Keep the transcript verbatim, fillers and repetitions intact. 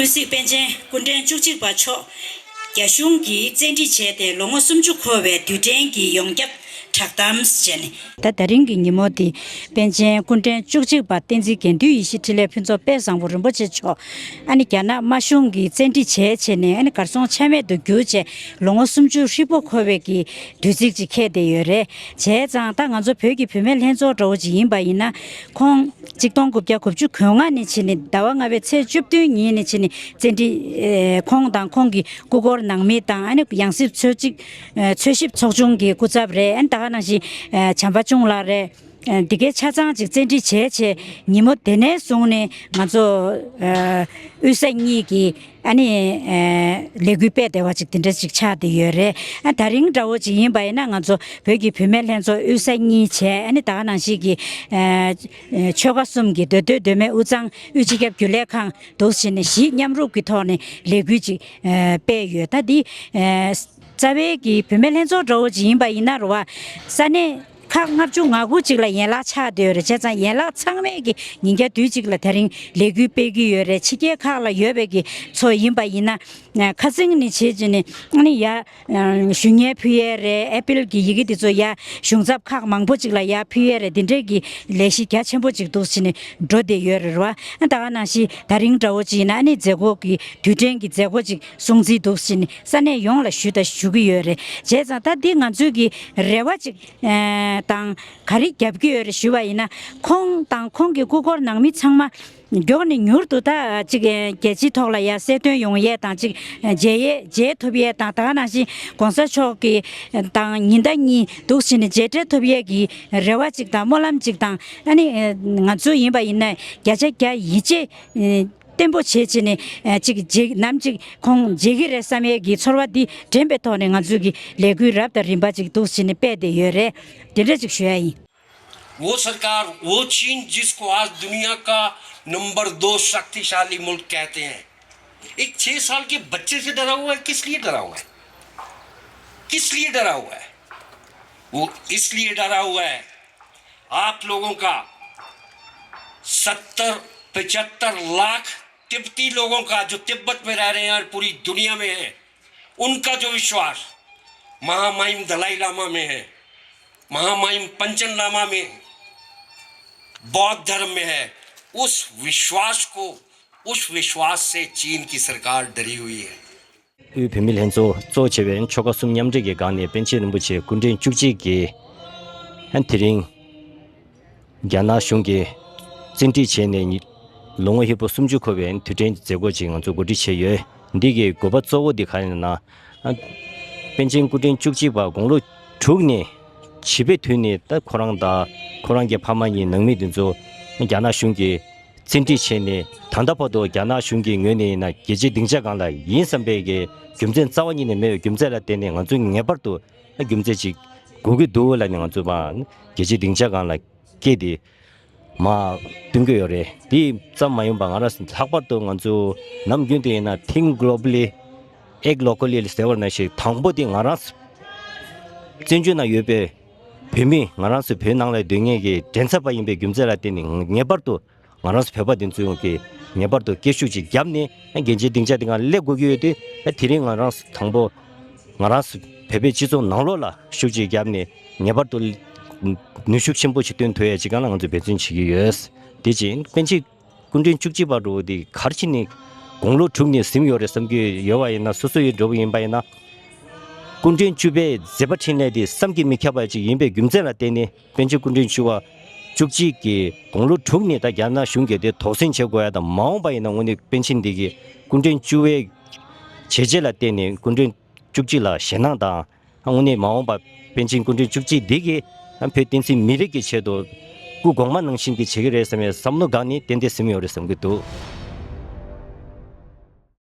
དབུས་སྲིད་པཎ་ཆེན་སྐུ་ཕྲེང་བཅུ་གཅིག་པ་མཆོག་རྒྱ་གཞུང་གིས་བཙན་ཁྲིད་བྱས་ཏེ་ལོ་ངོ་སུམ་ཅུ་འཁོར་བའི་དུས་དྲན་གྱི་ཡོངས་ཁྱབ་བསྒྲགས་གཏམ་བྱས་ནས། ད་ད་རིང་གི་ཉིན་མོ་དེ་པཎ་ཆེན་སྐུ་ཕྲེང་བཅུ་གཅིག་པ་བསྟན་འཛིན་དགེ་འདུན་ཡེ་ཤེས་འཕྲིན་ལས་ཕུན་ཚོགས་དཔལ་བཟང་པོ་རིན་པོ་ཆེ་མཆོག་ཨ་ནི་རྒྱ་ནག་དམར་གཞུང་གིས་བཙན་ཁྲིད་བྱས་བྱས་ནས་ཨ་ནི་གར་སོང་ཆ་མེད་དུ་གྱུར་བྱས་ལོ་ངོ་སུམ་ཅུ་ཧྲིལ་པོ་འཁོར་བའི་གི་དུས་ཚིགས་ཅིག་འཁེལ་བསྡད་ཡོད་རེད། བྱས་ཙང་ད་ང་ཚོ་བོད་ཀྱི་བུད་མེད་ལྷན་ཚོགས་འདྲ་བོ་ཅིག་ཡིན་པ་ཡིན་ན་ཁོང་གཅིག་སྟོང་དགུ་བརྒྱ་དགུ་བཅུ་གོ་ལྔ་ནས་ཕྱིན་ནས་ཟླ་བ་ལྔ་པའི་ཚེས་བཅུ་བདུན་ཉིན་ནས་ཕྱིན་ནས་བཙན་ཁྲིད་ཨེ་ཁོང་དང་ཁོང་གི་སྐུ་འཁོར་ནང་མི་དང་ཨ་ནི་ཡང་སྲིད་འཚོལ་ཞིབ་ཨེ་འཚོལ་ཞིབ་ཚོགས་ཆུང་གི་སྐུ་ཚབ་རེད། ཨ་ནི་ད་ག་ནང་བཞིན་ཨེ་བྱམས་པ་ཅུན་ལགས་རེད། ཨེ་འདི་གའི་ཆ་ཚང་ཅིག་བཙན་ཁྲིད་བྱས་བྱས་ཉིན་མོ་དེ་ནས་བཟུང་ནས་ང་ཚོ་ཨེ་དབུས་ས་གཉིས་ཀྱི་ཨ་ནི་ཨེ་ལས་འགུལ་སྤེལ་བསྡད་པ་ཅིག་དེ་འདྲ་ཅིག་ཆགས་བསྡད་ཡོད་རེད། ཨ་ད་རིང་འདྲ་བོ་ཅིག་ཡིན་པ་ཡིན་ན་ང་ཚོ་བོད་ཀྱི་བུད་མེད་ལྷན་ཚོགས་དབུས་ས་གཉིས་བྱས་ཨ་ནི་ད་ག་ནང་བཞིན་གྱི་ཨེ་ཨེ་ཆོལ་ཁ་གསུམ་གྱི་མདོ་སྟོད་མདོ་སྨད་དབུས་གཙང་དབུས་སྤྱི་ཁྱབ་རྒྱུན་ལས་ཁང་འདུག་བྱས་ནས་གཞི་མཉམ་རུབ་ཀྱི་ཐོག་ནས་ལས་འགུལ་ཅིག་ཨེ་སྤེལ་ཡོད། ད་འདི་ཨེ་རྩ་བའི་གི་བུད་མེད་ལྷན་ཚོགས་འདྲ་བོ་ཅིག་ཡིན་པ་ཡིན་ན་རེད་བ། ས་གནས་ཁག་ལྔ་བཅུ་ང་དགུ་ཅིག་ལ་ཡན་ལག་ཆགས་བསྡད་ཡོད་རེད། བྱས་ཙང་ཡན་ལག་ཚང་མས་ཀྱི་ཉིན་རྒྱབ་དུས་གཅིག་ལ་དེ་རིང་ལས་འགུལ་སྤེལ་གྱི་ཡོད་རེད། ཕྱི་རྒྱལ་ཁག་ལ་ཡོད་པའི་གི་ཚོ་ཡིན་པ་ཡིན་ན་ཁ་སང་ནས་བྱས་བྱས་ནས་ཨ་ནི་ཡ་ཞུ་སྙན་ཕུལ་ཡས་རེད། ཨེ་པིལ་གྱི་ཡི་གེ་དེ་ཚོ་ཡ་གཞུང་ཚབ་ཁག་མང་པོ་ཅིག་ལ་ཡ་ཕུལ་ཡས་རེད། དེ་འདྲས་ཀྱི་ལས་གཞི་རྒྱ་ཆེན་པོ་ཅིག་འདུག་བྱས་ནས་འགྲོ་བསྡད་ཡོད་རེད་བ། ཨ་ད་ག་ནང་བཞིན་ད་རིང་འདྲ་བོ་ཅིག་ཡིན་ན་ཨ་ནི་མཛད་སྒོ་གི་དུས་དྲན་གྱི་མཛད་སྒོ་ཅིག་སྲུང་བརྩི་འདུག་བྱས་ནས་ས་གནས་ཡོངས་ལ་ཞུས་དང་ཞུ་གི་ཡོད་རེད། བྱས་ཙང་ད་འདི་ང་ཚོའི་གི་རེ་བ་ཅིག་ཨེ་དང་ག་རེ་རྒྱབ་ཀྱི་ཡོད་རེད་ཞུས་པ་ཡིན་ན་ཁོང་དང་ཁོང་གི་སྐུ་འཁོར་ནང་མི་ཚང་མ་མགྱོགས་ནས་མྱུར་དུ་ད་ཅིག་ཨེ་རྒྱལ་སྤྱིའི་ཐོག་ལ་ཡ་གསལ་སྟོན་ཡོང་ཡས་དང་ཅིག་ཨེ་མཇལ་ཡས་མཇལ་ཐུབ་ཡས་དང་ད་ག་ནང་བཞིན་གོང་ས་མཆོག་གི་ཨེ་དང་ཉིན་ལྟར་གཉིས་འདུག་བྱས་ནས་མཇལ་འཕྲད་ཐུབ་ཡས་ཀྱི་རེ་བ་ཅིག་དང་སྨོན་ལམ་ཅིག་དང་ཨ་ནི་ཨེ་ང་ཚོ་ཡིན་པ་ཡིན་ན་བརྒྱ་ཆ་བརྒྱ་ཡིད་ཆེས་ཨེ་བརྟན་པོ་བྱེད་བྱས་ནས་ཨེ་ཅིག་མཇལ་ནམ་ཅིག་ཁོང་མཇལ་གྱི་རེད་བསམ་ཡས་ཀྱི་ཚོར་བ་འདི་དྲན་པའི་ཐོག་ནས་ང་ཚོས་ཀྱི་ལས་འགུལ་རབ་དང་རིམ་པ་ཅིག་འདུག་བྱས་ནས་སྤེལ་བསྡད་ཡོད་རེད། དེ་འདྲ་ཅིག་ཞུ་ཡ་ཡིན། वो सरकार, वो चीन जिसको आज दुनिया का नंबर दो शक्तिशाली मुल्क कहते हैं, एक छह साल के बच्चे से डरा हुआ है। किस लिए डरा हुआ है? किस लिए डरा हुआ है? वो इसलिए डरा हुआ है, आप लोगों का सत्तर पचहत्तर लाख तिब्बती लोगों का, जो तिब्बत में रह रहे हैं और पूरी दुनिया में है, उनका जो विश्वास महामहिम दलाई लामा में है, महामहिम पंचन लामा में, बौद्ध धर्म में है, उस विश्वास को, उस विश्वास से चीन की सरकार डरी हुई है। དབུས་བོད་མི་ལྷན་ཚོགས་གཙོ་བྱས་པའི་ཆོལ་ཁ་གསུམ་མཉམ་འབྲེལ་གྱི་སྒང་ནས་པཎ་ཆེན་རིན་པོ་ཆེ་སྐུ་ཕྲེང་བཅུ་གཅིག་གིས་དེ་རིང་རྒྱ་ནག་གཞུང་གིས་བཙན་ཁྲིད་བྱས་ནས་ཉི་ལོ་ངོ་ཧྲིལ་པོ་སུམ་ཅུ་འཁོར་བའི་དུས་དྲན་མཛད་སྒོ་ཅིག་ང་ཚོ་གོ་སྒྲིག་བྱས་ཡོད། འདི་གི་དགོས་པ་གཙོ་བོ་འདི་ག་རེ་ཡིན་ན། ཨ། པཎ་ཆེན་སྐུ་ཕྲེང་བཅུ་གཅིག་པ་དགུང་ལོ་དྲུག་ནས་བྱིས་པའི་དུས་ནས་ད་ཁོ་རང་དང་ཁོ་རང་གི་ཕ་མ་གཉིས་ནང་མི་འདི་ཚོ་རྒྱ་ནག་གཞུང་གིས་བཙན་ཁྲིད་བྱས་ནས་ད་ལྟ་བར་དུ་རྒྱ་ནག་གཞུང་གི་ངོས་ནས་ཡིན་ན་རྒྱལ་སྤྱིའི་སྡིངས་ཆ་སྒང་ལ་ཡིན་བསམ་པའི་གི་རྒྱུ་མཚན་རྩ་བ་ཉིད་ནས་མེད་པའི་རྒྱུ་མཚན་ལ་བརྟེན་ནས་ང་ཚོས་ངེས་པར་དུ་རྒྱུ་མཚན་ཅིག་དགོས་ཀྱི་འདུག་ལབ་ནས་ང་ཚོས་མར་རྒྱལ་སྤྱིའི་སྡིངས་ཆ་སྒང་ལ་སྐད་དེ་མར་བཏོན་གྱི་ཡོད་རེད། དེ་ཙམ་མ་ཡིན་པར་ང་རང་ལྷག་པར་དུ་ང་ཚོ་ནམ་རྒྱུན་དུ་ཡིན་ན་Think Globally, Act Locally ཟེར་བ་ནང་བཞིན་དང་པོ་དེ་ང་རང་བཙན་བྱོལ་ནང་ཡོད་པའི་བོད་མི་ང་རང་ཚོ་བོད་ནང་ལ་སྡོད་མཁན་གྱི་མགྲིན་ཚབ་པ་ཡིན་པའི་རྒྱུ་མཚན་ལ་བརྟེན་ནས་ངེས་པར་དུ་ང་རང་ཚོ་བོད་པ་འདི་ཚོ་ཡོངས་ཀྱིས་ངེས་པར་དུ་སྐད་ཤུགས་ཅིག་བརྒྱབ་ནས་རྒྱལ་སྤྱིའི་སྡིངས་ཆ་འདི་སྒང་སླེབས་དགོས་ཀྱི་ཡོད་དུས་དེ་རིང་ང་རང་ཚོ་དང་པོ་ང་རང་ཚོ་བོད་པའི་སྤྱི་ཚོགས་ནང་ལོགས་ལ་ཤུགས་ཅིག་བརྒྱབ་ནས་ངེས་པར་དུ་ནུས་ཤུགས་ཆེན་པོ་ཞིག་བཏོན་ཐུབ་ཡ་ཅིག་སྒང་ལ་ང་ཚོས་འབད་བརྩོན་བྱེད་ཀྱི་ཡོད། དེ་བཞིན་པཎ་ཆེན་སྐུ་ཕྲེང་བཅུ་གཅིག་པ་འདྲ་བོ་དེ་ག་རེ་བྱས་ནས་དགུང་ལོ་དྲུག་ནས་ཟིན་ཡོད་རེད་བསམ་གྱི་ཡོད་པ་ཡིན་ན། སོ་སོ་ཡི་འདྲ་བོ་ཡིན་པ་ཡིན་ན། སྐུ་ཕྲེང་བཅུ་པའི་མཛད་པ་འཕྲིན་ལས་དེ་བསམ་གྱིས་མི་ཁྱབ་པ་ཅིག་ཡིན་པའི་རྒྱུ་མཚན་ལ་བརྟེན་ནས་པཎ་ཆེན་སྐུ་ཕྲེང་བཅུ་བ་བཅུ་གཅིག་གིས་དགུང་ལོ་དྲུག་ནས་ད་རྒྱ་ནག་གཞུང་གིས་དེ་དོགས་ཟོན་བྱེད་དགོས་ཡ་དང་། མ་འོངས་པ་ཡིན་ན་དངོས་གནས་པཎ་ཆེན་འདི་གིས་སྐུ་ཕྲེང་བཅུ་པའི་བྱས་རྗེས་ལ་བརྟེན་ནས་སྐུ་ཕྲེང་བཅུ་གཅིག་ལ་ཞེད་སྣང་དང་། དངོས་གནས་མ་འོངས་པ་པཎ་ཆེན་སྐུ་ཕྲེང་བཅུ་གཅིག་འདི་གིས་བོད་བསྟན་སྲིད་མི་རིགས་ཀྱི་ཆེད་དུ་སྐུ་གོང་མ་ནང་བཞིན་གྱི་བྱེད་ཀྱི་རེད་བསམ་པའི་བསམ་བློ་འགག་ནས་ཏན་ཏན་ཟིན་ཡོད་རེད་བསམ་གྱི་འདུག།